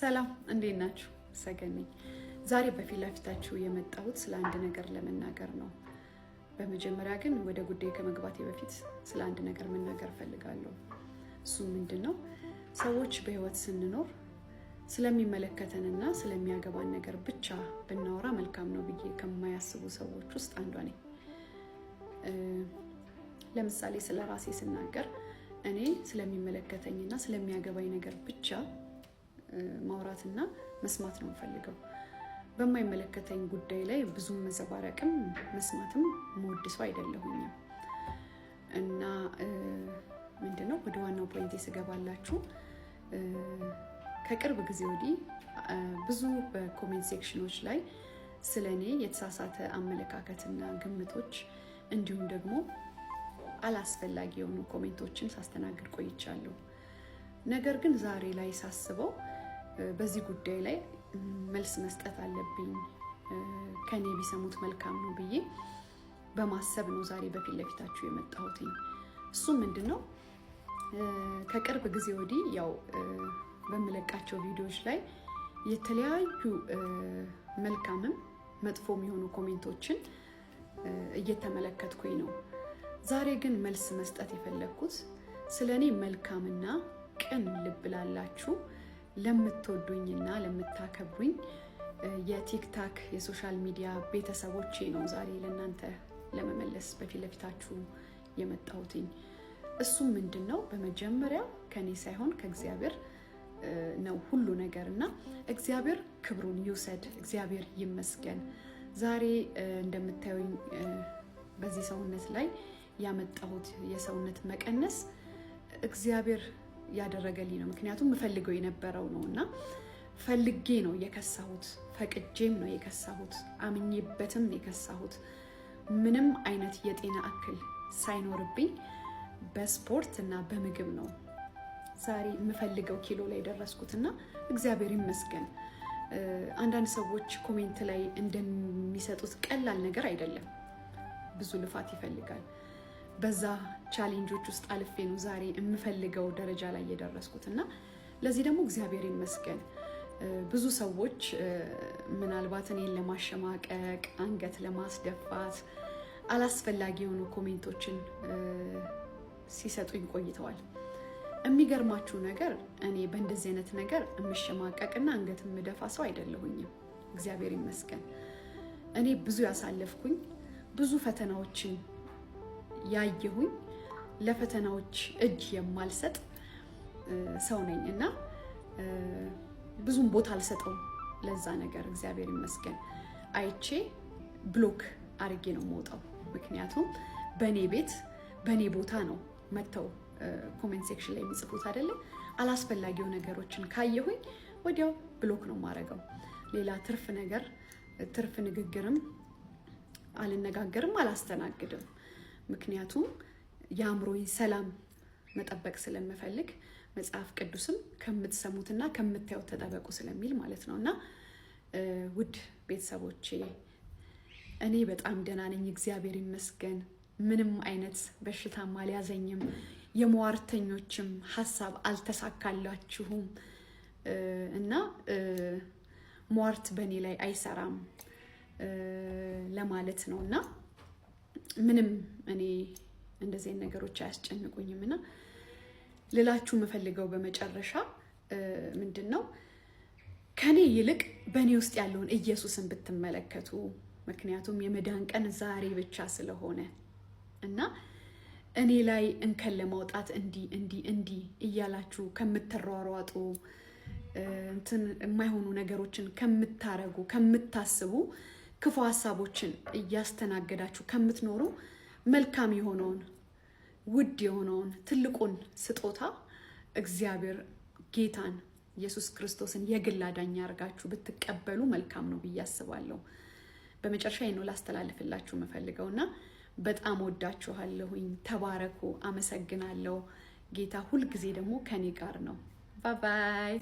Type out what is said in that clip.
ሰላም፣ እንዴት ናችሁ? ሰገን ነኝ። ዛሬ በፊት ለፊታችሁ የመጣሁት ስለ አንድ ነገር ለመናገር ነው። በመጀመሪያ ግን ወደ ጉዳይ ከመግባቴ በፊት ስለ አንድ ነገር መናገር እፈልጋለሁ። እሱም ምንድን ነው? ሰዎች በህይወት ስንኖር ስለሚመለከተንና ስለሚያገባን ነገር ብቻ ብናወራ መልካም ነው ብዬ ከማያስቡ ሰዎች ውስጥ አንዷ ነኝ። ለምሳሌ ስለ ራሴ ስናገር እኔ ስለሚመለከተኝና ስለሚያገባኝ ነገር ብቻ ማውራትና መስማት ነው የምፈልገው። በማይመለከተኝ ጉዳይ ላይ ብዙም መዘባረቅም መስማትም የምወድ ሰው አይደለሁኝም። እና ምንድነው፣ ወደ ዋናው point ስገባላችሁ፣ ከቅርብ ጊዜ ወዲህ ብዙ በ comment section ኖች ላይ ስለ እኔ የተሳሳተ አመለካከትና ግምቶች እንዲሁም ደግሞ አላስፈላጊ የሆኑ comment ኦችን ሳስተናግድ ቆይቻለሁ። ነገር ግን ዛሬ ላይ ሳስበው በዚህ ጉዳይ ላይ መልስ መስጠት አለብኝ፣ ከኔ ቢሰሙት መልካም ነው ብዬ በማሰብ ነው ዛሬ በፊት ለፊታችሁ የመጣሁትኝ። እሱ ምንድን ነው? ከቅርብ ጊዜ ወዲህ ያው በምለቃቸው ቪዲዮዎች ላይ የተለያዩ መልካምም መጥፎም የሆኑ comment ኦችን እየተመለከትኩኝ ነው። ዛሬ ግን መልስ መስጠት የፈለግኩት ስለ እኔ መልካምና ቅን ልብ ላላችሁ፣ ለምትወዱኝና ለምታከብሩኝ የ TikTok የ social media ቤተሰቦቼ ነው ዛሬ ለእናንተ ለመመለስ በፊት ለፊታችሁ የመጣሁትኝ። እሱም ምንድን ነው? በመጀመሪያ ከኔ ሳይሆን ከእግዚአብሔር ነው ሁሉ ነገር እና እግዚአብሔር ክብሩን ይውሰድ። እግዚአብሔር ይመስገን። ዛሬ እንደምታዩኝ በዚህ ሰውነት ላይ ያመጣሁት የሰውነት መቀነስ እግዚአብሔር ያደረገልኝ ነው። ምክንያቱም የምፈልገው የነበረው ነው እና ፈልጌ ነው የከሳሁት፣ ፈቅጄም ነው የከሳሁት፣ አምኜበትም ነው የከሳሁት። ምንም አይነት የጤና እክል ሳይኖርብኝ በስፖርት እና በምግብ ነው ዛሬ የምፈልገው ኪሎ ላይ ደረስኩት እና እግዚአብሔር ይመስገን። አንዳንድ ሰዎች comment ላይ እንደሚሰጡት ቀላል ነገር አይደለም፣ ብዙ ልፋት ይፈልጋል። በዛ challenge ኦች ውስጥ አልፌ ነው ዛሬ የምፈልገው ደረጃ ላይ የደረስኩት እና ለዚህ ደግሞ እግዚአብሔር ይመስገን። ብዙ ሰዎች ምናልባት እኔን ለማሸማቀቅ፣ አንገት ለማስደፋት አላስፈላጊ የሆኑ comment ኦችን ሲሰጡኝ ቆይተዋል። የሚገርማችሁ ነገር እኔ በእንደዚህ አይነት ነገር የምሸማቀቅና አንገት የምደፋ ሰው አይደለሁኝም። እግዚአብሔር ይመስገን። እኔ ብዙ ያሳለፍኩኝ፣ ብዙ ፈተናዎችን ያየሁኝ፣ ለፈተናዎች እጅ የማልሰጥ ሰው ነኝ እና ብዙም ቦታ አልሰጠውም ለዛ ነገር። እግዚአብሔር ይመስገን አይቼ block አርጌ ነው የምወጣው። ምክንያቱም በእኔ ቤት በእኔ ቦታ ነው መጥተው comment section ላይ የሚጽፉት አይደለም። አላስፈላጊው ነገሮችን ካየሁኝ ወዲያው block ነው የማደርገው። ሌላ ትርፍ ነገር ትርፍ ንግግርም አልነጋገርም፣ አላስተናግድም። ምክንያቱም የአእምሮዬን ሰላም መጠበቅ ስለምፈልግ፣ መጽሐፍ ቅዱስም ከምትሰሙትና ከምታዩት ተጠበቁ ስለሚል ማለት ነው። እና ውድ ቤተሰቦቼ፣ እኔ በጣም ደህና ነኝ፣ እግዚአብሔር ይመስገን። ምንም አይነት በሽታም አልያዘኝም። የሟርተኞችም ሀሳብ አልተሳካላችሁም እና ሟርት በእኔ ላይ አይሰራም ለማለት ነው። እና ምንም እኔ እንደዚህ ነገሮች አያስጨንቁኝም። እና ልላችሁ የምፈልገው በመጨረሻ ምንድን ነው፣ ከኔ ይልቅ በእኔ ውስጥ ያለውን ኢየሱስን ብትመለከቱ፣ ምክንያቱም የመዳን ቀን ዛሬ ብቻ ስለሆነ እና እኔ ላይ እንከን ለማውጣት እንዲህ እንዲህ እንዲህ እያላችሁ ከምትሯሯጡ፣ እንትን የማይሆኑ ነገሮችን ከምታረጉ፣ ከምታስቡ፣ ክፉ ሀሳቦችን እያስተናገዳችሁ ከምትኖሩ፣ መልካም የሆነውን፣ ውድ የሆነውን ትልቁን ስጦታ እግዚአብሔር ጌታን ኢየሱስ ክርስቶስን የግል አዳኝ አድርጋችሁ ብትቀበሉ መልካም ነው ብዬ አስባለሁ። በመጨረሻ ነው ላስተላልፍላችሁ የምፈልገው እና በጣም ወዳችኋለሁኝ። ተባረኩ። አመሰግናለሁ። ጌታ ሁልጊዜ ደግሞ ከኔ ጋር ነው። Bye bye።